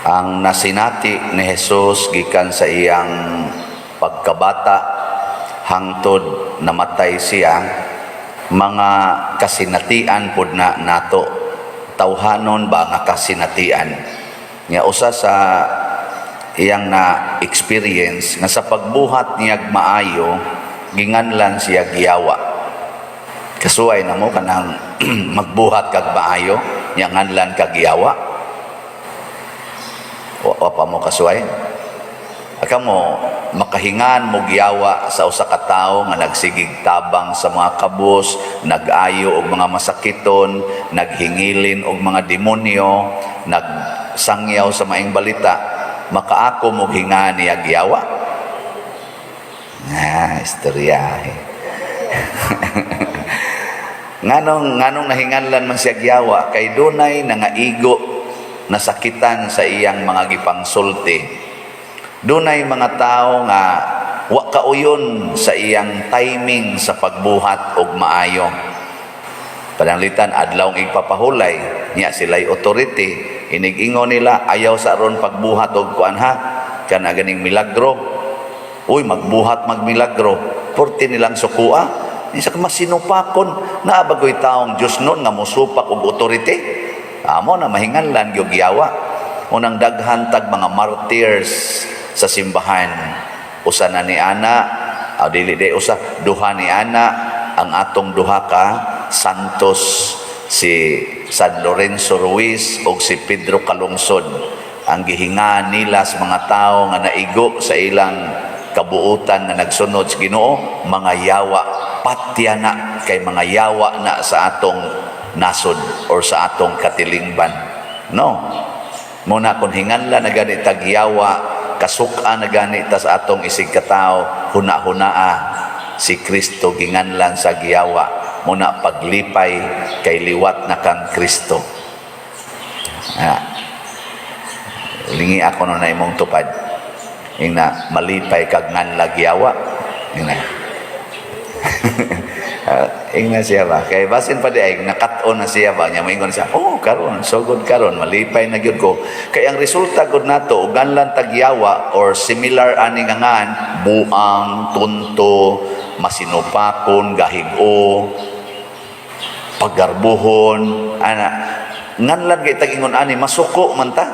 Ang nasinati ni Jesus gikan sa iyang pagkabata hangtod namatay siya, mga kasinatian pud na nato, tawhanon ba nga kasinatian nya. Usa sa iyang na experience nga sa pagbuhat niyag maayo, ginganlan siya giyawa. Kasuway na mo kanang magbuhat kag maayo nya nganlan kag giyawa. Wa pa mo kasuway? Aka mo makahingan mo giyawa sa usa ka tawo nga nagsigig tabang sa mga kabus, nag-ayo og mga masakiton, naghingilin og mga demonyo, nagsangyaw sa maing balita, makaako mo hinga niya giyawa? Ah, istoryahe. Nganong nahinganlan man siya giyawa? Kay dunay nangaigo nasakitan sa iyang mga gipangsulti. Dunay mga tao nga wa kauyon sa iyang timing sa pagbuhat og maayo. Pananglitan adlaw igpapahulay niya, sila'y authority, inig-ingon nila, "Ayaw sa ron pagbuhat og kuan ha, kana ganing milagro." Uy, magbuhat magmilagro, purti nilang sukua. Isa ka masinupakon, naa bagoy taong Diyos nun nga musupak og authority? Amo na mahinganlan gyud giyawa. Unang daghan tag mga martyrs sa simbahan. Usa na ni ana, aw dili di usa, duha ni ana ang atong duha ka santos, si San Lorenzo Ruiz o si Pedro Calungsod. Ang gihinga nila sa mga tao nga naigo sa ilang kabuutan nga nagsunod sa Ginoo, mga yawa. Patya na kay mga yawa na sa atong nasod or sa atong katilingban. No. Muna kung hinganla na gani tagyawa, kasuka na gani ta sa atong isig katao, huna-hunaa, si Kristo ginganlan sa giyawa. Muna paglipay kay liwat na kang Kristo. Ah. Lingi ako no na imong tupad. Ingna, malipay kag nganla giyawa. Ingna. Ah, ingna siya ba? Kay basin pa di ay nakat-on na siya ba? Nya moingon siya, "Oh, karon, so good karon, malipay na gyud ko." Kay ang resulta gud nato, og nganlan tagyawa or similar ani nga ngan, buang, tunto, masinupakon, gahig-o, paggarbuhon, ana. Nganlan kay tag-ingon ani, masuko man ta.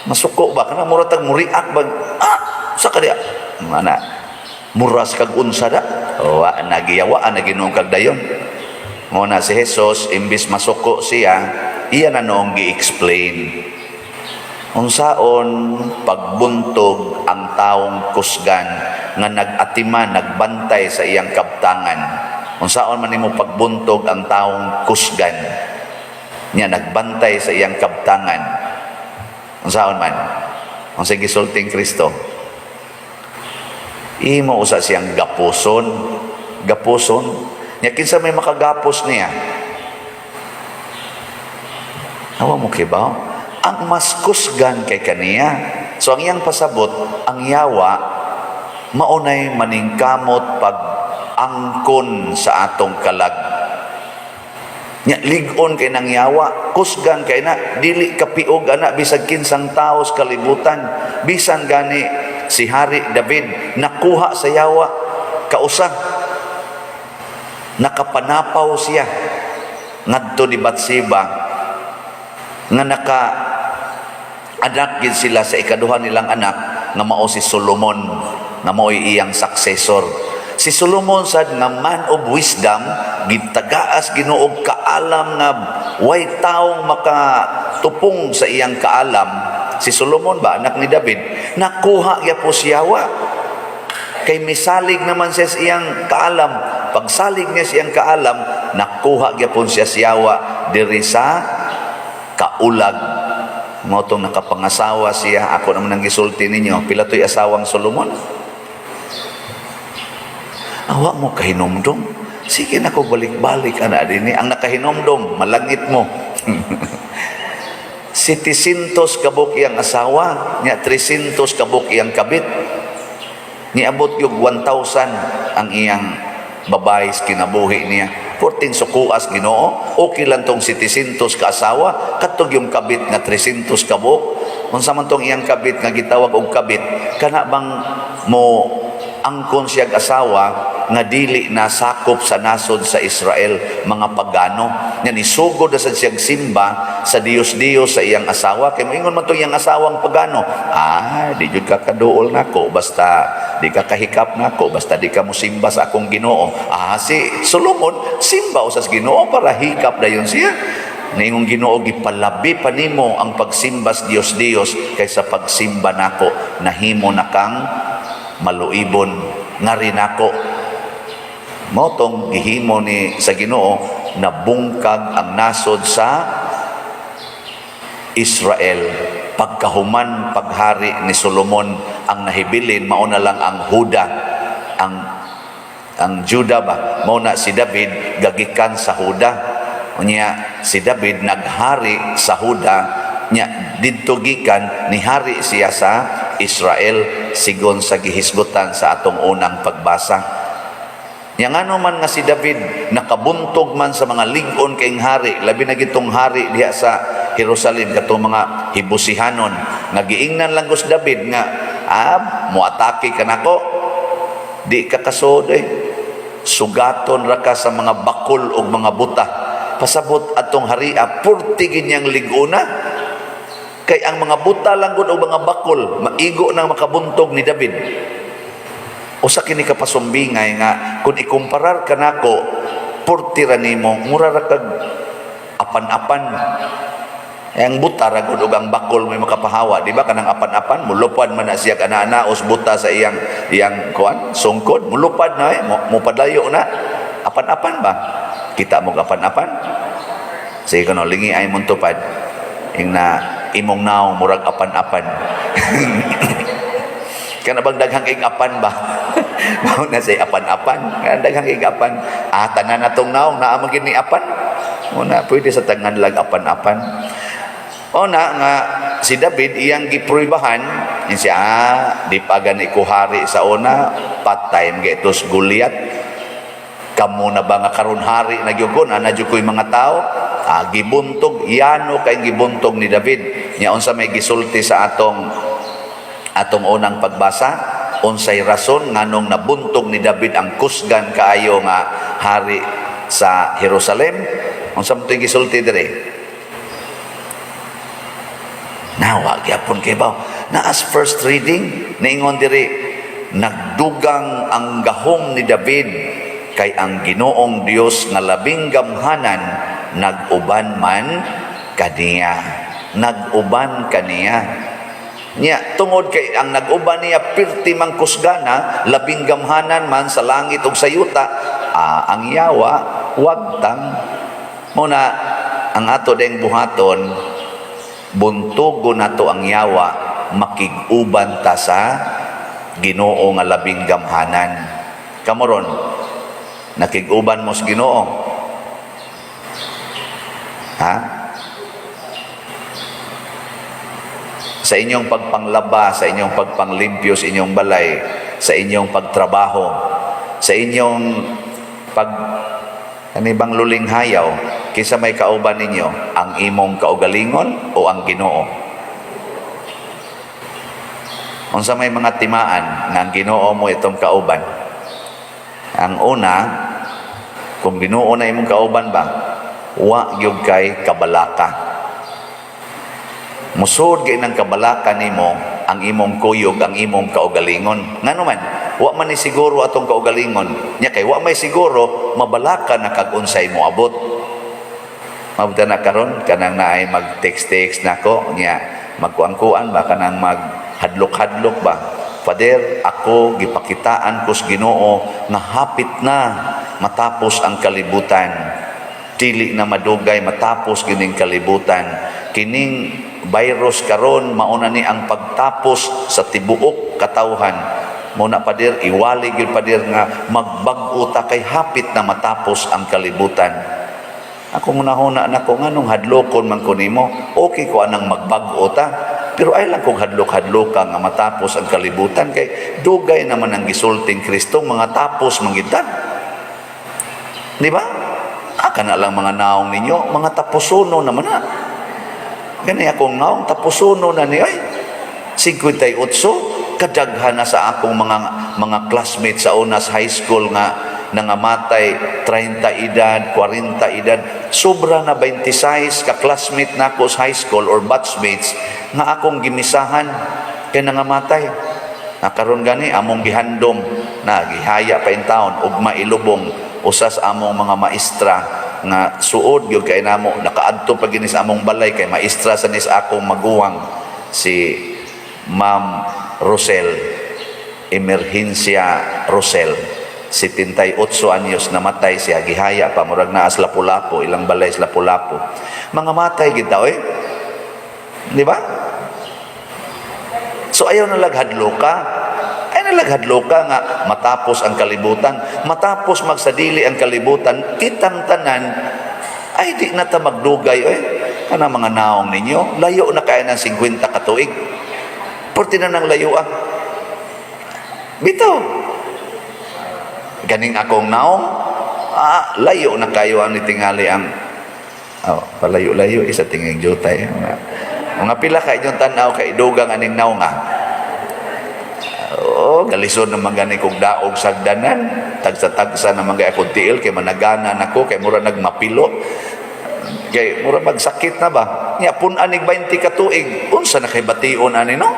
Masuko ba? Kana mura tag muriak ba? Ah, sa kadiya. Ana, muras kag unsa da. Wa nagiyawaan na Ginoo kag dayon. Mo na si Jesus, imbis masuko siya, iya na noong gi-explain. Unsaon pagbuntog ang taong kusgan nga nag-atiman, nagbantay sa iyang kabtangan? Unsaon man nimo pagbuntog ang taong kusgan niya nagbantay sa iyang kabtangan? Unsaon man? Unsay gisulting Kristo? Imo usa siyang gapuson. Gapuson. Nya kinsa may makagapos niya? Awa mo kibaw? Ang mas kusgan kay kaniya. So ang iyang pasabot, ang yawa maunay maningkamot pag angkon sa atong kalag. Nya lig-on kay nang yawa, kusgan kay na, dili kapiog ana bisag kinsang tao sa kalibutan, bisan gani si Hari David nakuha sa yawa kausa. Nakapanapaw siya ngadto ni Batseba nga naka anak gid sila sa ikaduha nilang anak nga mao si Solomon, nga mao'y iyang successor. Si Solomon sad nga man of wisdom, gitagaas Ginoo og kaalam nga way taong makatupong sa iyang kaalam. Si Solomon ba, anak ni David, nakuha gyapon siyawa. Kay misalig naman siya sa iyang kaalam. Pagsalig niya sa iyang kaalam, nakuha gyapon siya siyawa diri sa kaulag. Mao tong nakapangasawa siya. Ako naman ang gisulti ninyo. Pila to'y asawang Solomon? Awa mo kahinumdom? Sige na ko balik-balik ana dinhi. Ang nakahinumdom, malangit mo. 700 kabuk iyang asawa, nya 300 kabuk iyang kabit. Niabot yung 1,000 ang iyang babae sa kinabuhi niya. 14 sukuas Ginoo, okay lang tong 700 ka asawa, katog yung kabit nga 300 kabuk. Unsa man tong iyang kabit nga gitawag og kabit, kana bang mo angkon siyag asawa nga dili na sakop sa nasod sa Israel, mga pagano. Nya nisugod na sad siyag simba sa Diyos-Diyos sa iyang asawa, kay moingon man tong iyang asawang pagano, "Ah, di jud ka kaduol nako basta di ka kahikap nako, basta di ka mosimba sa akong Ginoo." Ah, si Solomon simba usas Ginoo para hikap dayon siya. Niingong Ginoo, "Gipalabi pa nimo ang pagsimba sa Diyos-Diyos kaysa pagsimba nako. Nahimo na kang maluibon ngari nako." Mao tong gihimo ni sa Ginoo, nabungkag ang nasod sa Israel. Pagkahuman paghari ni Solomon, ang nahibilin mao na lang ang Huda, ang Juda ba. Mao na si David gagikan sa Huda. Unya si David naghari sa Huda, nya didto gikan nihari siya sa Israel sigon sa gihisgutan sa atong unang pagbasa. Nya ngano man nga si David nakabuntog man sa mga lig-on kayong hari, labi na gitong hari diha sa Jerusalem, katong mga Hibusihanon, nga giingnan lang kus David nga, "Ah, moatake ka nako, di ka kasod eh. Sugaton ra ka sa mga bakol og mga buta." Pasabot atong haria purti ginyang lig-ona. Kay ang mga buta lang gud og mga bakol, maigo nang makabuntog ni David. Usa kini ka pasumbingay nga kung ikumparar kanako, purti ra nimo, mura ra kag apan-apan. Eh, ang buta ra gud ug ang bakol may makapahawa, di ba? Kanang apan-apan, mulupad man na siya kana os buta sa iyang iyang kuan sungkod, mulupad na eh, mupadayo na. Apan-apan ba? Kita mo apan-apan? Sige kuno, lingi ay mong tupad. Ing na imong naong murag apan-apan. Kana bang daghang ig apan ba? Mao na say apan-apan. Kana daghang ig apan. Ah, tanan natong naong naa man gid ni apan. Mao na pwede sa tangan lang apan-apan. O na nga si David iyang gipruibahan yun siya, "Ah, di pa gani ko hari sa una, patay mga itos Goliath. Kamo na ba nga karon hari na gyud ko, na gyud ko'y mga tao?" Ah, gibuntog, yano kay gibuntog ni David. Nya unsa may gisulti sa atong atong unang pagbasa? Unsay rason nganong nabuntog ni David ang kusgan kaayo nga hari sa Jerusalem? Unsa man to'y gisulti dire? Nawa gyapon kay ba na as first reading, niingon diri, nagdugang ang gahom ni David kay ang Ginoong Dios nga labing gamhanan nag-uban man kaniya. Nag-uban kaniya. Nya tungod kay ang nag-uban niya pirti mang kusgana, labing gamhanan man sa langit ug sa yuta, ah, ang yawa wagtang. Muna ang ato deng buhaton, buntugo nato ang yawa, makig-uban ta sa Ginoo nga labing gamhanan. Kamo ron, nakig-uban mo sa Ginoo? Ha? Sa inyong pagpanglaba, sa inyong pagpanglimpyo sa inyong balay, sa inyong pagtrabaho, sa inyong pag kanibang luling hayaw, kinsa may kauban ninyo, ang imong kaugalingon o ang Ginoo? Unsa may mga timaan nga ang Ginoo mo itong kauban? Ang una, kung Ginoo na imong kauban ba, wa gyud kay kabalaka. Musod kay ng kabalaka nimo ang imong kuyog, ang imong kaugalingon. Ngano man, wa man ni siguro atong kaugalingon. Nya kay wa may siguro, mabalaka na kag unsay moabot. Mabuta na karon kanang naay mag-text-text nako nya magkuan-kuan ba, kanang maghadlok-hadlok ba. "Father, ako gipakitaan ko sa Ginoo nga hapit na matapos ang kalibutan. Dili na madugay matapos kining kalibutan. Kining virus karon mauna ni ang pagtapos sa tibuok katawhan. Muna pader, iwali gyud pader nga magbag-o ta kay hapit na matapos ang kalibutan." Ako ngunahuna nako, nganong hadlokon man ko nimo? Okay ko anang magbag-o ta. Pero ay lang kung hadlok-hadlok ka nga matapos ang kalibutan kay dugay naman ang gisulting Kristo mga tapos mangitan. Di ba? Ah, kana lang mga naong ninyo, mga tapusono naman na. Gani akong naong tapusono na ni ay. 58, kadaghan na sa akong mga classmates sa unas high school nga nangamatay 30 edad, 40 edad. Sobra na 26 ka classmate nako sa high school or batchmates nga akong gimisahan kay nangamatay. Na karon gani among gihandom na gihaya pa in town ug mailubong usa sa among mga maestra nga suod gyud kay namo, nakaadto pa gini sa among balay kay maestra sa nis akong maguwang, si Ma'am Rosel Emergencia Rosel, 78 anyos, namatay siya, gihaya pa, murag naa sa Lapu-Lapu, ilang balay sa Lapu-Lapu. Mga matay gid ta oy, di ba? So ayaw na laghadlo ka. Ay na laghadlo ka nga matapos ang kalibutan, matapos magsadili ang kalibutan, kitang tanan ay di na ta magdugay oy. Kana mga naong ninyo, layo na kaya ng 50 ka tuig. Porti na nang layo ah. Bitaw. Ganing akong naong, layo na kayo ang nitingali ang oh, palayo-layo isa tinging jutay. Mga pila ka inyong tanaw kay dugang aning naong ah. Oo, galisod naman gani kog daog sagdanan. Tagsa-tagsa naman gay akong tiil kay managana nako kay mura nagmapilo. Kay mura magsakit na ba? Nya pun-an nig 20 ka tuig, unsa na kay bation ani, no?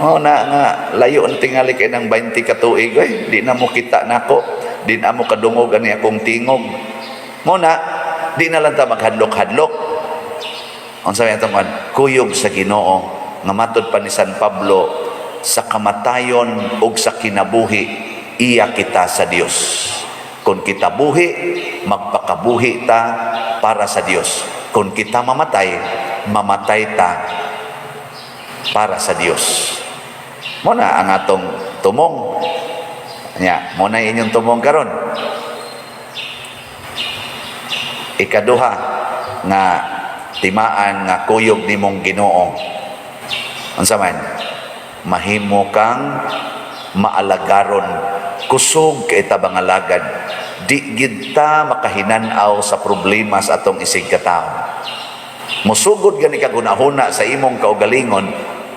Oh, na nga layo ang tingali kay ng 20 ka tuig oy, di na mo kita nako, di na mo kadungog ani akong tingog. Mo na di na lang ta maghadlok-hadlok. Unsa may atong kuyog sa Ginoo nga matud pa ni San Pablo, sa kamatayon ug sa kinabuhi, iya kita sa Dios. Kung kita buhi, magpakabuhi ta para sa Dios. Kung kita mamatay, mamatay ta para sa Dios. Mo na ang atong tumong. Nya, mo na inyong tumong karon. Ikaduha nga timaan nga kuyog nimong Ginoo. Unsa man? Mahimo kang maalagaron, kusog kay tabang alagad. Di gid ta makahinan-aw sa problema sa atong isig katawo. Musugod gani ka hunahuna sa imong kaugalingon,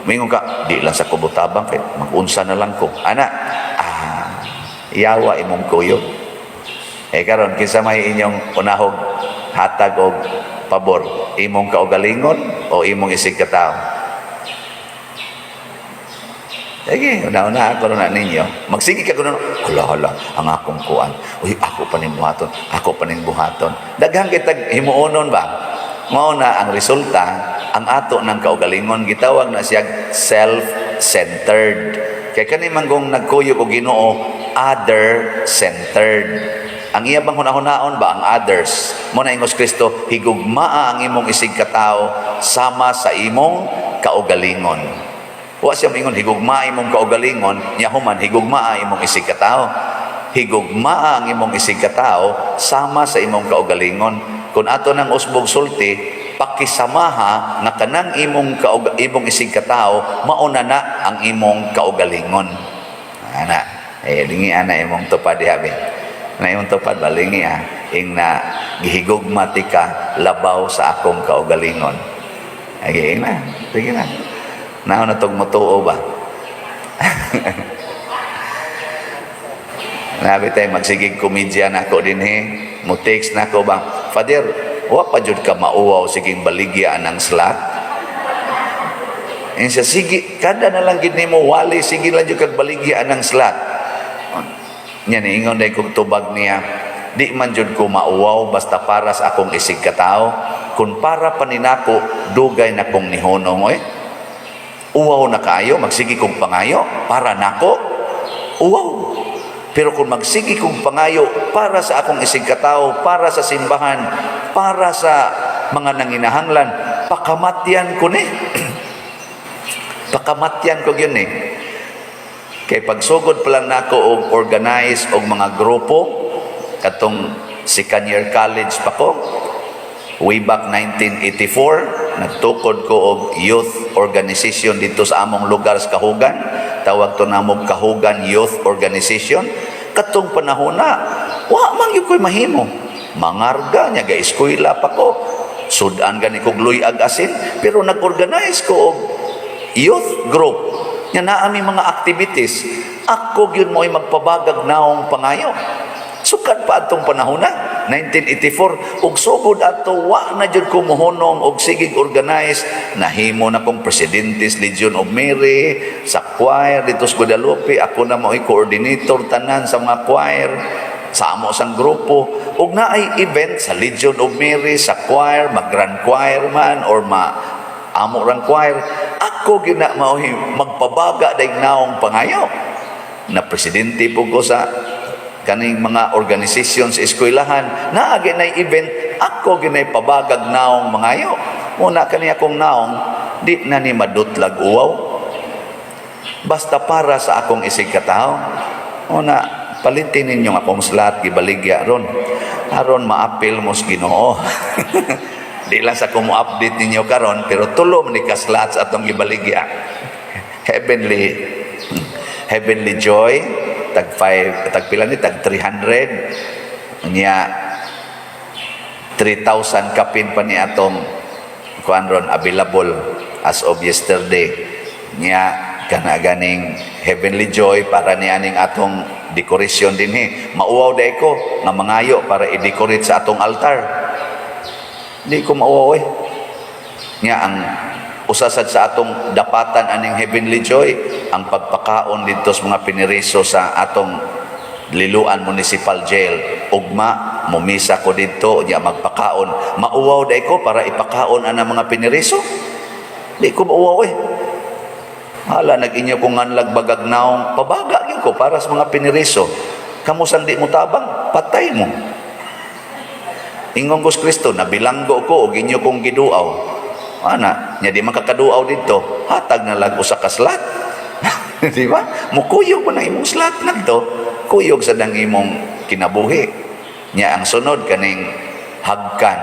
mingon ka, "Di lang sa kubutabang kay mag-unsa na lang ko." Ana, yawa imong kuyog. Eh karon, kinsa may inyong unahog hatag og pabor, imong kaugalingon o imong isig katawo? Sige, una-una ako na ninyo. Magsige ka kuno, "Hala, hala, ang akong kuan. Uy, ako pa ning buhaton, ako pa ning buhaton." Daghan kitag himuonon ba? Mao na ang resulta, ang ato ng kaugalingon gitawag na siya self-centered. Kay kani man kung nagkuyog og Ginoo, other-centered. Ang iya bang hunahunaon ba ang others? Mo na ingos Kristo, "Higugmaa ang imong isig katawo sama sa imong kaugalingon." Wa siya moingon, "Higugmaa imong kaugalingon," nya human higugmaa imong isig katawo. Higugmaa ang imong isig katawo sama sa imong kaugalingon. Kung ato nang usbog sulti, pakisamaha nga kanang imong isig katawo mauna na ang imong kaugalingon. Ana, eh lingi ana imong tupad diha be. Na imong tupad ba, lingi ah, ing na gihigugma ti ka labaw sa akong kaugalingon. Ay, ing na, sige na. Naon na tong mutuo ba? Nabi tayo magsigig komedya na ako din he. Mo text na ako ba, "Father, wa pa jud ka mauwaw siging baligya ng slot?" Insa sige, kada na lang gid nimo wali, sige lang jud kag baligya ng slot. Nya niingon day kog tubag niya, "Di man jud ko mauwaw basta para sa akong isig katawo. Kung para pa ninako, dugay na kong nihunong oy. Uwaw na kayo, magsige kong pangayo, para nako, uwaw. Pero kung magsige kong pangayo para sa akong isig katawo, para sa simbahan, para sa mga nanginahanglan, pakamatyan ko ni. Pakamatyan ko yun eh." Kay pagsugod pa lang nako og organize og mga grupo katong second year college pa ko, way back 1984, nagtukod ko og youth organization dito sa among lugar sa Kahugan. Tawag to namog Kahugan Youth Organization. Katong panahon na, wa man gyud ko'y mahimo. Mangarga nya ga eskwela pa ko. Sudan gani kog luyag asin, pero nag-organize ko og youth group. Nya naa mi mga activities. Ako gyud mo'y magpabagag naong pangayo. Sukad pa atong panahon na, 1984, ug sugod ato wa na jud ko mohunong og sigig organize. Nahimo na kong presidente sa Legion of Mary, sa choir dito sa Guadalupe, ako na mo'y coordinator tanan sa mga choir sa amo sang grupo. Ug naay event sa Legion of Mary, sa choir, mag grand choir man or ma amo rang choir, ako gina mao'y magpabaga dayg naong pangayo. Na presidente po ko sa kaning mga organisasyon sa eskwelahan. Naa ginay event, ako ginay pabagag naong mangayo. Muna kani akong naong di na ni madutlag uwaw, basta para sa akong isig katawo. Una palitin ninyo ang akong slot, gibaligya ron aron maapil mo sa Ginoo. Di lang sa ko mo update ninyo karon, pero tulo man ni ka slots atong gibaligya. Heavenly Joy, tag 5, tag pila ni, tag 300 nya, 3,000 kapin pa ni atong kuan ron available as of yesterday. Nya kana ganing Heavenly Joy para ni aning atong decoration dinhi. Mauwaw day ko nga mangayo para i-decorate sa atong altar? Di ko mauwaw eh. Nya ang usa sad sa atong dapatan aning Heavenly Joy, ang pagpakaon didto sa mga piniriso sa atong Liloan Municipal Jail. Ugma mumisa ko didto nya magpakaon. Mauwaw day ko para ipakaon ana mga piniriso? Di ko mauwaw eh. Hala, nag-inyo kong nganlag bagag naong, pabaga gyud ko para sa mga piniriso. Kamo sang di mo tabang, patay mo. Ingon ko sa Kristo, nabilanggo ko og inyo kong giduaw. Ana, nya di man kakaduaw didto, hatag na lang usa ka slot. Di ba? Mukuyog mo na imong slot nagto, kuyog sa dang imong kinabuhi. Nya ang sunod kaning hagkan.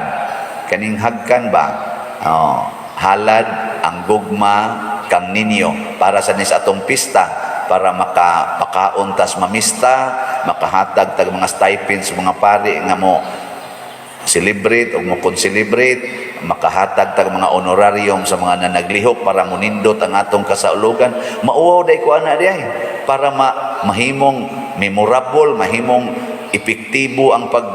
Kaning hagkan ba? Oh, halad ang gugma kang ninyo para sa ni sa atong pista, para makapakaon tas mamista, makahatag tag mga stipends sa mga pari nga mo celebrate o mo celebrate, makahatag tag mga honorarium sa mga nanaglihok para munindot ang atong kasaulugan. Mauwaw day ko ana diay para mahimong memorable, mahimong epektibo ang pag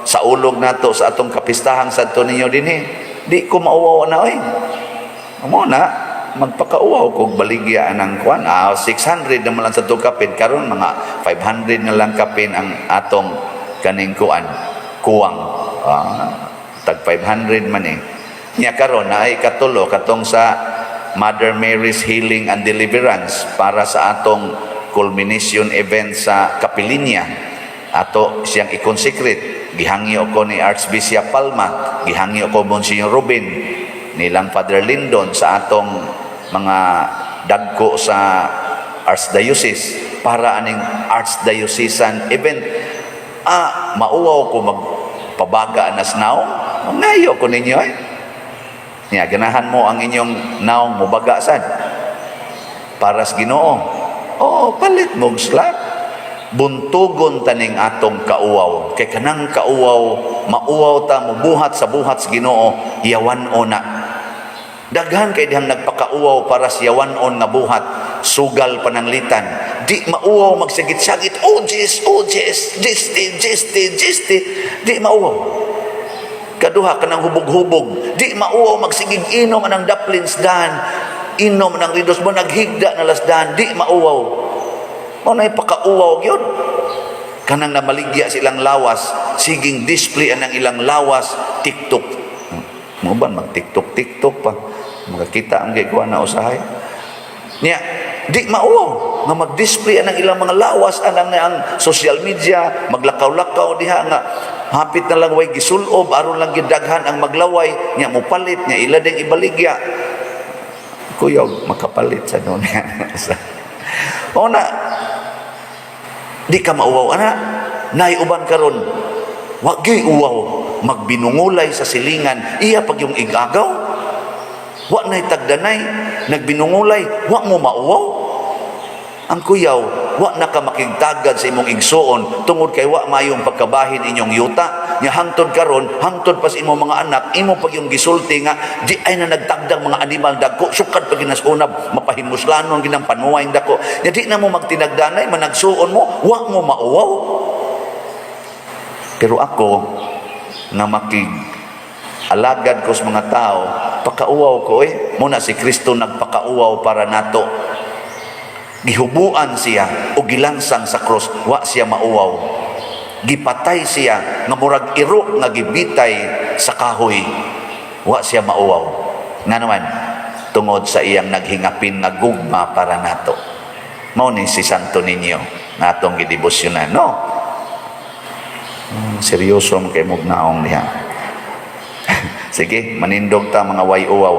saulog nato sa atong kapistahang Santo Niño dinhi? Di ko mauwaw na oy. Mo na magpakauwaw kog baligya ang kuan. 600 na man lang sa kapin karon, mga 500 na lang kapin ang atong kaning kuan, kuwang. Tag 500 man eh. Nya karon naay katulo, katong sa Mother Mary's Healing and Deliverance para sa atong culmination event sa Kapilinya. Ato siyang i-consecrate. Gihangyo ko ni Archbishop Palma, gihangyo ko Monsignor Ruben, nilang Father Lindon sa atong mga dagko sa Archdiocese para aning Archdiocesan event. Mauwaw ko magpabaga anas naong? Ngayo ko ninyo eh. Nya ganahan mo ang inyong naong mubaga sad para sa Ginoo? Oh, palit mong slot. Buntugon taning atong kauwaw, kay kanang kauwaw, mauwaw ta mubuhat sa buhat sa Ginoo, yawan-on na. Daghan kay dihang nagpakauwaw para sa yawan-on nga buhat, sugal pananglitan. Di mauwaw magsagit-sagit, "Oh Jis, oh Jis, jisti, jisti, jisti." Di mauwaw. Kaduha, kanang hubog-hubog. Di mauwaw magsigig inom anang daplins dan. Inom ng ridos mo, naghigda na lasdan. Di mauwaw. Mao na pakauwaw gyud. Kanang namaligya silang lawas, siging display anang ilang lawas, TikTok. Mo ba mag TikTok TikTok pa. Makakita ang gikuha na usahay. Nya, di mauwaw nga mag-display anang ilang mga lawas anang ang social media, maglakaw-lakaw diha nga hapit na lang way gisulob aron lang gidaghan ang maglaway nya mopalit nya ila ding ibaligya. Kuyog makapalit sa dunya. O na di ka mauwaw ana. Nay uban karon, wa gyuy uwaw magbinungulay sa silingan, iya pag yung igagaw, wa nay tagdanay nagbinungulay, wa mo mauwaw. Ang kuyaw, wa na ka makigtagad sa imong igsuon tungod kay wa mayong pagkabahin inyong yuta. Nya hangtod karon, hangtod pa sa imong mga anak, imo pag yung gisulti nga di ay na nagtagdang mga animal dagko, sukad pa ginas unab, mapahimuslanon ginang panuway dako. Nya di na mo magtinagdanay, managsuon mo, wa mo mauwaw. Pero ako nga makig alagad ko sa mga tao, pakauwaw ko eh. Muna si Kristo nagpakauwaw para nato. Gihubuan siya o gilansang sa cross, wa siya mauwaw. Gipatay siya nga murag iro nga gibitay sa kahoy, wa siya mauwaw. Nga naman, tungod sa iyang naghingapin nga gugma para nato. Mao ni si Santo Niño nga atong gidebosyonan, no? Seryoso mo kay mugnaong diha. Sige, manindog ta, mga way uwaw.